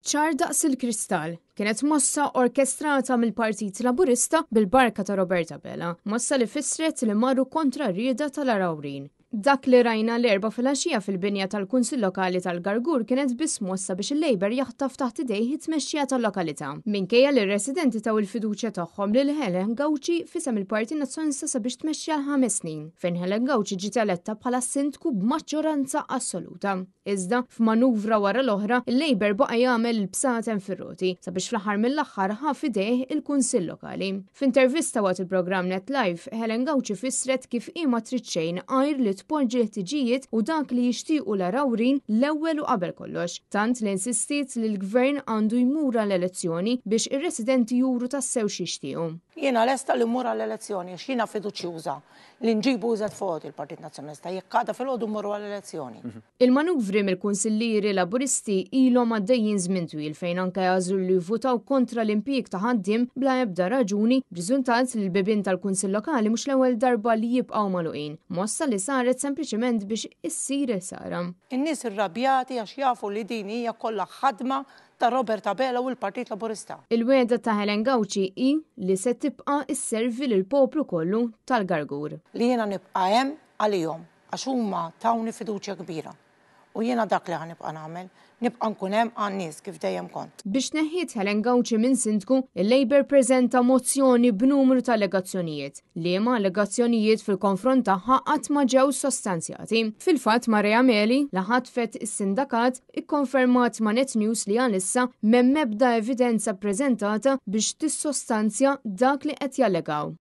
Ċar daqs il-kristall, kienet mossa orkestrata mill-Partit Laburista bil-barka ta' Robert Abela, mossa li fissret li marru kontra r-rieda tal-Għargħurin. Dak li rajna l-Erbgħa filgħaxija fil-binja tal-Kunsill Lokali tal-Gargur kienet biss mossa biex il-Labour jaħtaf taħt idejh it-tmexxija tal-lokalità. Minkejja li r-residenti taw il-fiduċja tagħhom lil Helen Gauci f'isem il-Partit Nazzjonalista sabiex tmexxi għal ħames snin, fejn Helen Gauci ġiet eletta bħala Sindku b'maġġoranza assoluta. Iżda, f'manuvra wara l-oħra, il-Labour baqa' jagħmel il-bsaten fir-roti, sabiex fl-aħħar mill-aħħar ħa f'idejh il-Kunsill Lokali. F'intervista waqt il-programm Net Live, Helen Gauci fissret kif hi ma trid xejn għajr li tpoġġi l-ħtiġijiet u dak li jixtiequ l-Għarawrin l-ewwel u qabel kollox. Tant li insistiet li l-Gvern għandu jmur għall-elezzjoni biex ir-residenti juru tassew x'jixtiequ. Jiena lesta li mmur għall-elezzjoni għax jiena fiduċjuża li nġibu iżgħet voti l-Partit Nazzjonalista jekk għada filgħodu mmorru għall-elezzjoni. Mhm. Il-manuvri mill-kunsillieri Laburisti ilhom għaddejjin żmien twil fejn anke jagħżlu li jivvutaw kontra l-impjieg ta' ħaddiem bla ebda raġuni b'riżultat li l-bibien tal-Kunsill Lokali mhux l-ewwel darba li jibqgħu magħluqin. Mossa li saret sempliċement biex issir il-ħsara. In-nies irrabjati għax jafu li din hija kollha ħadma ta' Robert Abela u l-Partit Laburista. Il-wegħda ta' Helen Gauci hi li se tibqa' sservi lill-poplu kollu tal-Gargur. Li jiena nibqa' hemm għalihom għax huma tawni fiduċja kbira u jiena dak li ħa nibqa' nagħmel, nibqa' nkun hemm għan-nies kif dejjem kont. Biex tneħħiet Helen Gauci minn Sindku, il-Labour preżenta mozzjoni b'numru ta' allegazzjonijiet. Liema allegazzjonijiet fil-konfront tagħha qatt ma ġew sostanzjati. Fil-fatt Marea Meli, li ħatfet is-sindakat, ikkonfermat ma' Net News li għalissa m'hemm ebda evidenza ppreżentata biex tissostanzja dak li qed jallegaw.